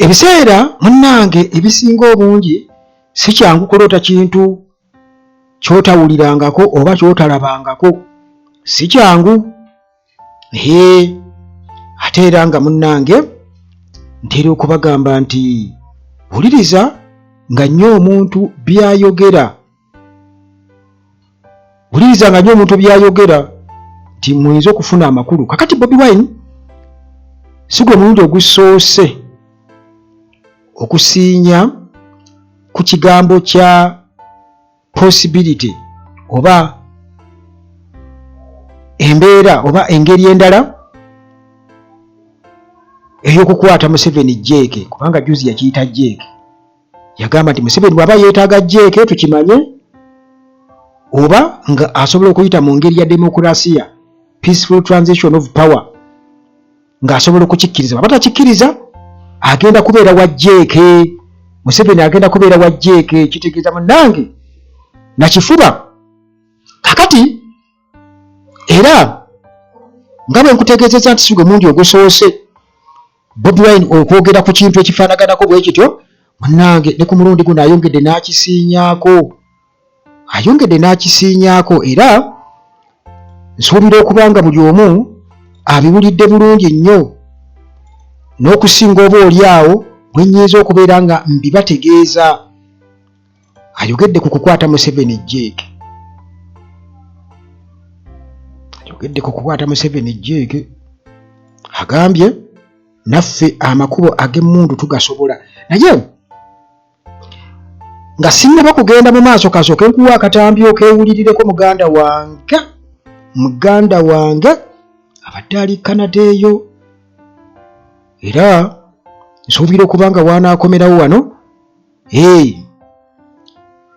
Ebiseera munnange ebisinga obungi si kyangu kuloota kintu ky'otawulirangako oba ky'otalabangako, si kyangu. Hee, ate era nga munnange ntera okubagamba nti wuliriza nga nnyo omuntu by'ayogera. Wuliriza nga nyo omuntu byayogera nti muyinza okufuna amakulu. Kakati Bobi Wine si gwe mulundi ogusoose okusiinya ku kigambo kya possibility oba embeera oba engeri endala ey'okukwata Museveni jeeke, kubanga juzi yakiyita jeeke. Yagamba nti Museveni bw'aba yeetaaga jeeke tukimanye, oba nga asobola okuyita mu ngeri ya demokurasiya, peaceful transition of power, ng'asobola okukikkiriza. Bw'aba takikkiriza agenda kubeera wa jeeke, Museveni agenda kubeera wa jeeke. Kitegeeza munnange nakifuba. Kakati era nga bwe nkutegeezezza nti si gwe mundi ogusoose Bobi Wine okwogera ku kintu ekifaanaganako bwe kityo, munnange ne ku mulundi guno ayongedde n'akisiinyaako, ayongedde n'akisiinyaako, era nsuubira okuba nga buli omu abiwulidde bulungi nnyo n'okusinga oba oli awo bwe nnyinza okubeera nga mbibategeeza. Ayogedde ku kukwata Museveni jeeke, ayogedde ku kukwata Museveni jeeke, agambye naffe amakubo ag'emmundu tugasobola. Naye nga sinnaba kugenda mu maaso, kasooke nkuwa akatambi okeewulirireko muganda wange, muganda wange abadde ali Canada eyo, era nsuubira okuba nga waanaakomerawo wano. Hey,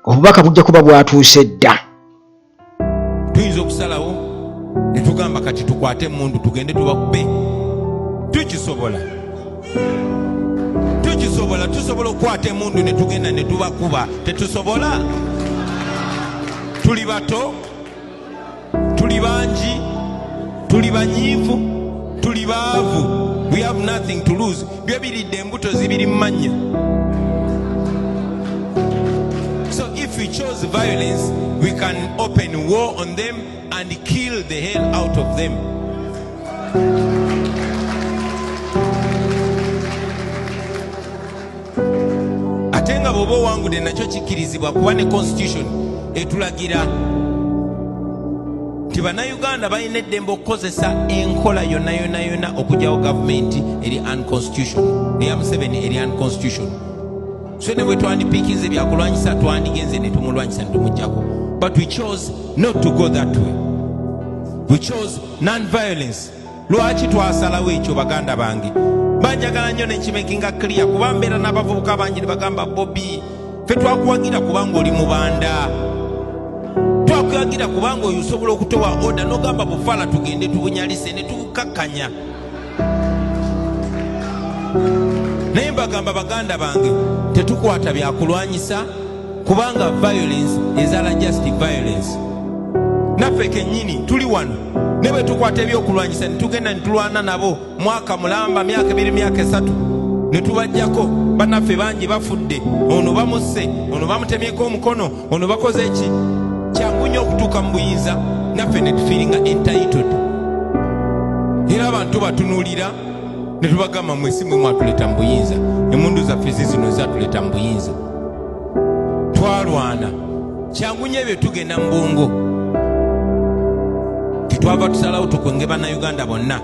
obubaka bujja kuba bwatuuse dda. Tuyinza okusalawo ne tugamba kati tukwate emundu tugende tubakube. Tukisobola, tukisobola, tusobola okukwata emundu ne tugenda ne tubakuba. Tetusobola? Tuli bato, tuli bangi, tuli banyiivu, tuli baavu. We have nothing to lose. Byo biridde embuto zibiri mu mannya. So if we chose violence, we can open war on them and kill the hell out of them. Ate nga bw'oba owangudde nakyo kikkirizibwa, kuba ne constitution etulagira nti bannayuganda balina eddembe okukozesa enkola yonna yonna yonna okugyawo gavumenti eri unconstitutional, eya Museveni eri unconstitutional. So ne bwe twandipiikinze byakulwanyisa, twandigenze ne tumulwanyisa ne tumugyako, but we chose not to go that way. We chose non-violence. Lwaki twasalawo ekyo? Baganda bange, banjagala nnyo nekimakinga clear, kuba mbeera n'abavubuka bangi ne bagamba, Bobi, ffe twakuwagira kubanga oli mubanda, twakuwagira kubanga oyo osobola okutowa oda n'ogamba bufala tugende tubunyalise ne tubukakkanya. Naye mbagamba baganda bange, tetukwata byakulwanyisa, kubanga violence ezala just violence. Naffe kennyini tuli wano, ne bwe tukwata ebyokulwanyisa ne tugenda ne tulwana nabo mwaka mulamba, myaka 2, myaka 3, ne tubajjako, bannaffe bangi bafudde, ono bamusse, ono bamutemyeko omukono, ono bakoze ki. Kyangu nnyo okutuuka mu buyinza naffe ne tufiiringa entitled, era abantu batunuulira ne tubagamba, mwe si mwe mwatuleeta mu buyinza, emundu zaffe zizino zatuleeta mu buyinza, twalwana. Kyangu nnyo ebyo tugenda mu bwongo. Tetwava tusalawo tukwenge bannayuganda bonna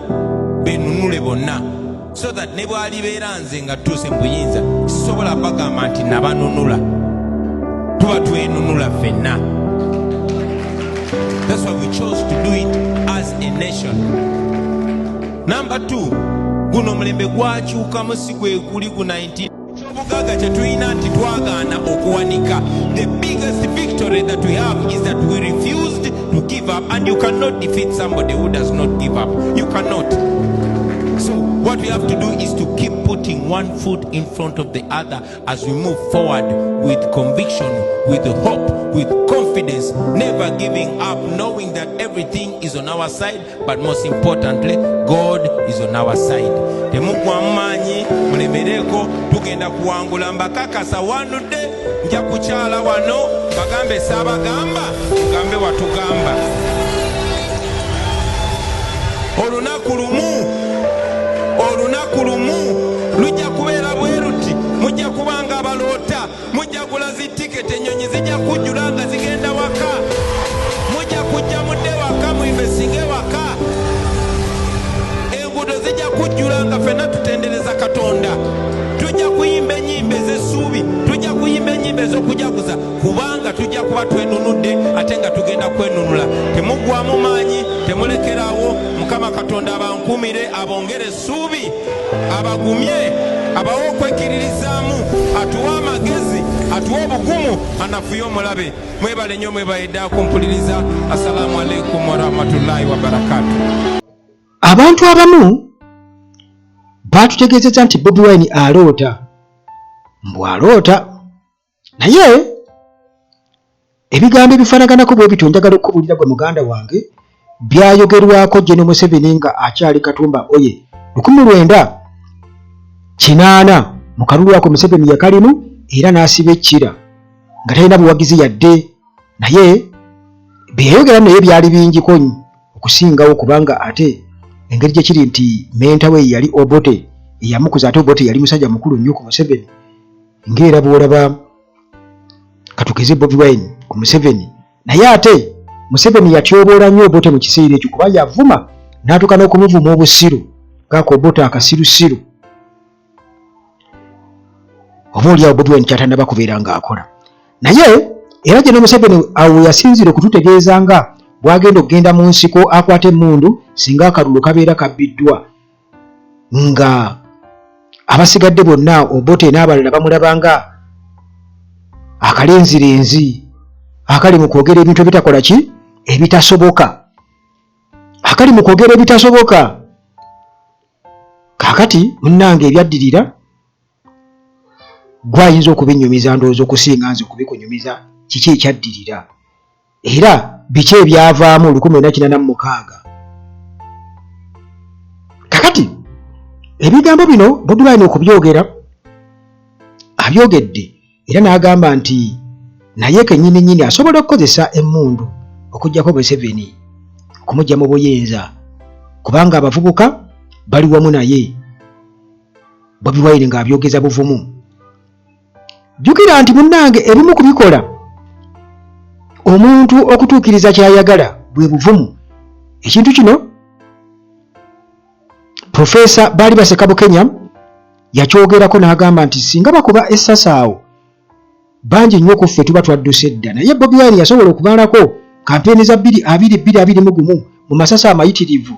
benunule bonna, so that ne bwalibeera nze nga tutuuse mu buyinza, sisobola bagamba nti nabanunula, tuba twenunula ffenna. That's why we chose to do it as a nation. Number 2, guno omulembe gwakyukamu, si gwe guli gu 19 Ekyobugagga kye tulina nti twagaana okuwanika. The biggest victory that we have is that we refused to give up, and you cannot defeat somebody who does not give up. You cannot. So what we have to do is to keep putting one foot in front of the other as we move forward with conviction, with hope, with confidence, never giving up, knowing that everything is on our side, but most importantly, God is on our side. Temugwamu maanyi, muleme. Mulemereeko, tugenda kuwangula. Mbakakasa, wanudde nja kukyala wano bagambe saabagamba, mugambe watugamba. Olunaku lumu, olunaku lumu lujja kubeera bwe luti, mujja kubanga abaloota, mujja gula zi tiketi, ennyonyi zijja kujjula nga zigenda waka, mujja kujja mudde waka, muinvestinge waka, enguudo zijja kujjula nga ffenna tutendereza Katonda. Tujja kuyimba ennyimba ez'essuubi, tujja kuyimba ennyimba ez'okujaguza, kubanga tujja kuba twenunudde ate nga tugenda kwenunula. Temuggwamu maanyi, temulekerawo. Mukama Katonda abankuumire, abongere essuubi, abagumye, abawe okwekkiririzaamu, atuwe amagezi, atuwe obugumu, anafuye omulabe. Mwebale nnyo, mwebale dda kumpuliriza. Assalamu alaikum warahmatullahi wabarakatu. Abantu abamu baatutegeezezza nti Bobi Wine aloota, mbu aloota, naye ebigambo ebifaanaganako bwe bityo njagala okukubuulira gwe muganda wange byayogerwako General Museveni nga akyali Katumba Oye 1980 mu kalulu ako Museveni yakalimu era n'asiba ekkira nga talina buwagizi yadde, naye bye yayogera naye byali bingiko okusingawo, kubanga ate engeri gye kiri nti menta we yali Obote eyamukuza, ate Obote yali musajja mukulu nnyo ku Museveni, ng'era bw'olaba katugeze Bobi Wine ku Museveni, naye ate Museveni yatyoboola nnyo Obote mu kiseera ekyo, kuba yavuma n'atuuka n'okumuvuma obusiru gaako Obote akasirusiru, oba oliawo Bobi Wine kyatannaba kubeera ng'akola. Naye era gye ne Museveni awo yasinziira okututegeeza nga bw'agenda okugenda mu nsiko akwata emmundu singa akalulu kabeera kabbiddwa, nga abasigadde bonna Obote n'abalala bamulaba nga akalenzirenzi akali mu kwogera ebintu ebitakola ki, ebitasoboka, akali mu kwogera ebitasoboka. Kaakati munnange ebyaddirira gwayinza okubinyumiza, ndowooza okusinga nze okubikunyumiza kiki ekyaddirira era biki ebyavaamu 1986. Kakati ebigambo bino Bobi Wine okubyogera abyogedde era n'agamba nti naye kennyini nnyini asobola okukozesa emmundu okuggyako Museveni, okumugya mu buyinza, kubanga abavubuka bali wamu naye. Bobi Wine ng'abyogeza buvumu. Jjukira nti munnange ebimu ku bikola omuntu okutuukiriza ky'ayagala bwe buvumu. Ekintu kino Profesa Baali Baseka Bukenya yakyogerako n'agamba nti singa bakuba essasi awo bangi nnyo ku ffe tuba twadduse dda, naye Bobi Wine yasobola okumalako kampeyini za 2021 mu masasi amayitirivu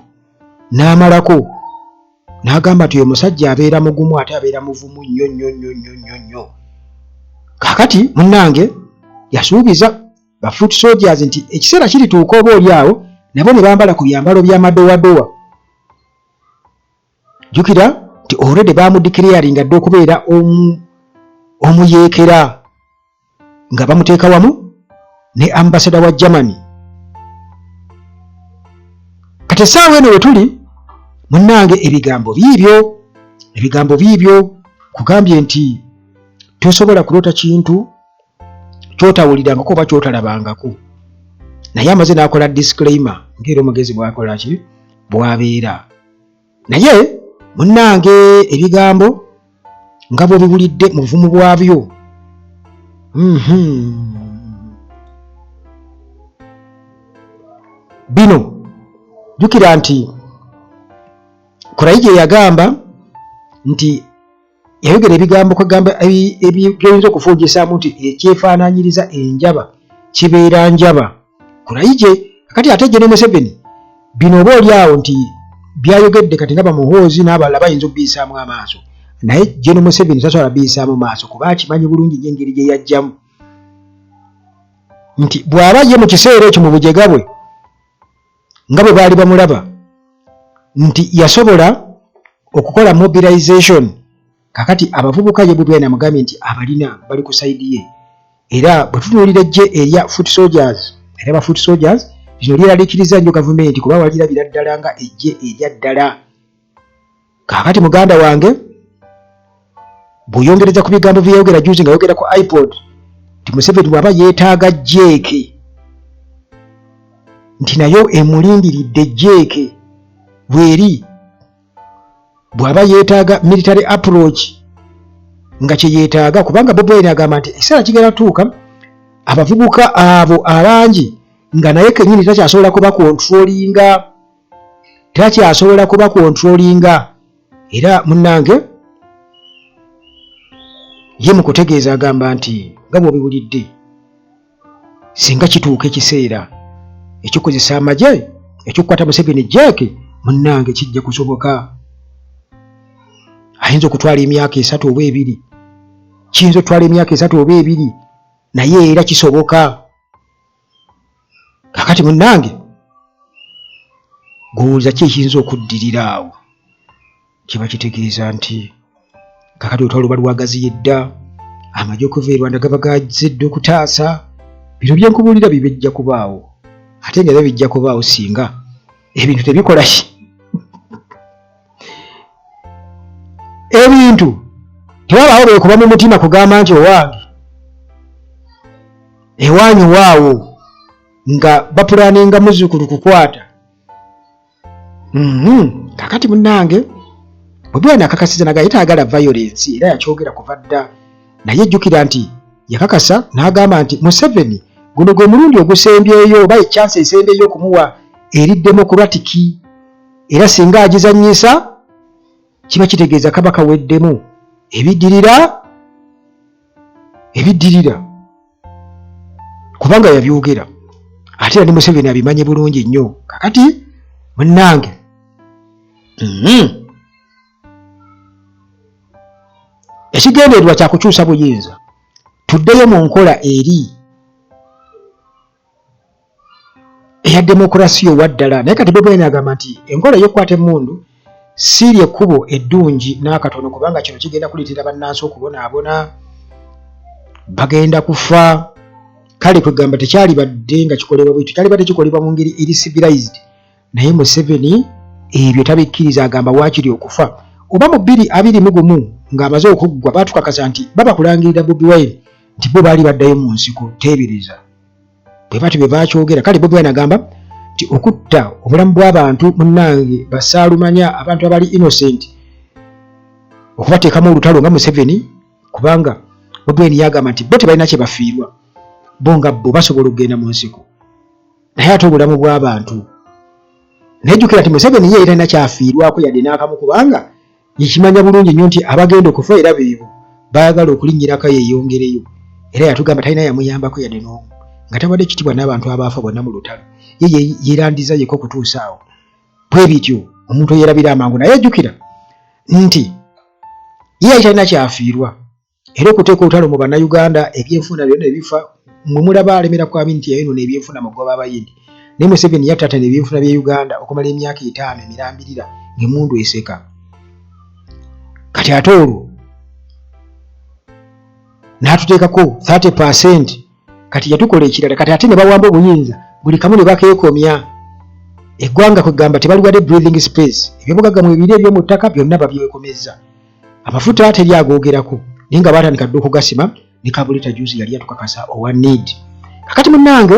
n'amalako, n'agamba nti oyo musajja abeera mugumu ate abeera muvumu nnyo nnyo nnyo nnyo nnyo nnyo. Kaakati munnange yasuubiza ba foot soldiers nti ekiseera kirituuka oba oli awo nabo ne bambala ku byambalo bya madowadowa. Jjukira nti already baamudeclaringa dda okubeera omuyeekera nga bamuteeka wamu ne ambasada wa Germany. Kati essaawa eno wetuli munnange ebigambo biibyo, ebigambo biibyo kugambye nti tosobola kuloota kintu kyotawulirangako oba kyotalabangako, naye amaze n'akola disclaimer ng'era omugezi bw'akola ki bw'abeera. Naye munnange ebigambo nga bw'obiwulidde mu buvumu bwabyo, bino jjukira nti Kulayigye yagamba nti yayogera ebigambo kwegamba byoyinza okufuujisaamu nti ekyefaananyiriza enjaba kibeera njaba. Kulayigye kati ate General Museveni bino oba oli awo nti byayogedde kati nga bamuhoozi n'abalala bayinza okubiyisaamu amaaso, naye General Museveni tasobola biyisaamu maaso kuba akimanyi bulungi nnyo engeri gye yajjamu nti bw'aba ye mu kiseera ekyo mu bujega bwe nga bwe baali bamulaba nti yasobola okukola mobilization. Kakati abavubuka ye Bobi Wine amugambye nti abalina bali ku sayidi ye, era bwe tutunuulira eggye erya foot soldiers, era ba foot soldiers lino lyeraliikiriza nnyo gavumenti kuba walirabira ddala nga eggye erya ddala. Kaakati muganda wange Bw'oyongereza ku bigambo bye yayogera juzi nga yogera ku ipod nti Museveni bw'aba yeetaaga jeeke nti nayo emulindiridde jeeke weeri, bw'aba yeetaaga military approach nga kye yeetaaga, kubanga Bobi Wine agamba nti ekiseera kigenda tutuuka abavubuka abo abangi nga naye kennyini takyasobola kuba kontrolinga, takyasobola kuba kontrolinga. Era munnange ye mu kutegeeza agamba nti nga bw'obiwulidde, singa kituuka ekiseera ekyokukozesa amagye ekyokukwata Museveni jeeke, munnange kijja kusoboka. Ayinza okutwala emyaka 3 oba 2, kiyinza okutwala emyaka 3 oba 2, naye era kisoboka. Kakati munnange gowooza ki ekiyinza okuddirira awo? Kiba kitegeeza nti kakati olutalo luba lwagaziyidda, amagye okuva e Rwanda gaba gazidde okutaasa. Bino bye nkubuulira bibijja kubaawo, ate nga era bijja kubaawo singa ebintu tebikola ki, ebintu tewabaawo beekuba mu mutima kugamba nti owange ewanyu waawo nga bapulaninga muzzukulu kukwata. Kakati munnange Bobi Wine akakasiza naga yetayagala violence, era yakyogera kuva dda, naye jjukira nti yakakasa n'agamba nti Museveni guno gwe mulundi ogusembyeyo oba echansi esembyeyo okumuwa eri democratic, era singa agizannyisa kiba kitegeeza kaba kaweddemu ebiddirira ebiddirira, kubanga yabyogera ate era ne Museveni abimanye bulungi nnyo. Kakati munnange ekigendererwa kya kukyusa buyinza, tuddeyo mu nkola eri eya demokurasiya owa ddala. Naye kati Bobi Wine agamba nti enkola ey'okukwata emmundu si lye kkubo eddungi n'akatono, kubanga kino kigenda kuleetera bannansi okubonaabona, bagenda kufa. Kale kwegamba tekyalibadde nga kikolebwa bwekyo, kyalibadde kikolebwa mu ngeri eri civilized, naye Museveni ebyo tabikkiriza, agamba waakiri okufa. Oba mu 2021 ng'amaze okuggwa baatukakasa nti baba kulangirira Bobi Wine nti bo baali baddayo mu nsiko, teebereza bwe batyo bye baakyogera. Kale Bobi Wine agamba nti okutta obulamu bw'abantu munnange basaalumanya abantu abali innocent okubateekamu olutalo nga Museveni, kubanga Bobi Wine yagamba nti bo tebalina kye bafiirwa, bo nga bo basobola okugenda mu nsiko, naye ate obulamu bw'abantu. Naye jjukira nti Museveni ye talina kyafiirwako yadde n'akamu, kubanga yekimanya bulungi nnyo nti abagenda okufa era beebo baagala okulinnyirako yeeyongereyo. Era yatugamba talina yamuyambako yadde n'omu, nga tawadde kitiibwa n'abantu abaafa bonna mu lutalo, ye yeerandiza yekka okutuusa awo. Bwe bityo omuntu eyerabira amangu, naye jjukira nti ye yali talina kyafiirwa, era okuteeka olutalo mu Bannayuganda ebyenfuna byonna ebifa, mwe mulaba alemera ku Amin nti yayonoona ebyenfuna mu kugoba Abayindi, naye Museveni yattattana ebyenfuna by'e Uganda okumala emyaka 5 emirambirira ng'emmundu eseka. Kati ate olwo n'atuteekako 30%, kati yatukola ekirala, kati ate ne bawamba obuyinza buli kamu ne bakeekomya eggwanga, kwegamba tebaliwadde breathing space. Ebyobugagga mwebiri eby'omu ttaka byonna babyekomezza, amafuta teri agoogerako, naye nga baatandika dda okugasima ne Kabuleta juzi yali yatukakasa owa need. Kakati munnange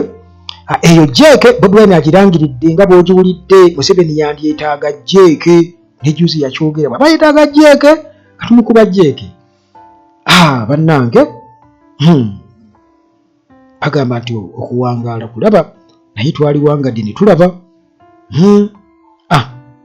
eyo jeeke Bobi Wine agirangiridde nga bw'ogiwulidde. Museveni yandyetaaga jeeke, ne juzi yakyogera, bw'aba yeetaaga jeeke katumukuba jeeke. Bannange, bagamba nti okuwangaala kulaba, naye twaliwangadde ne tulaba.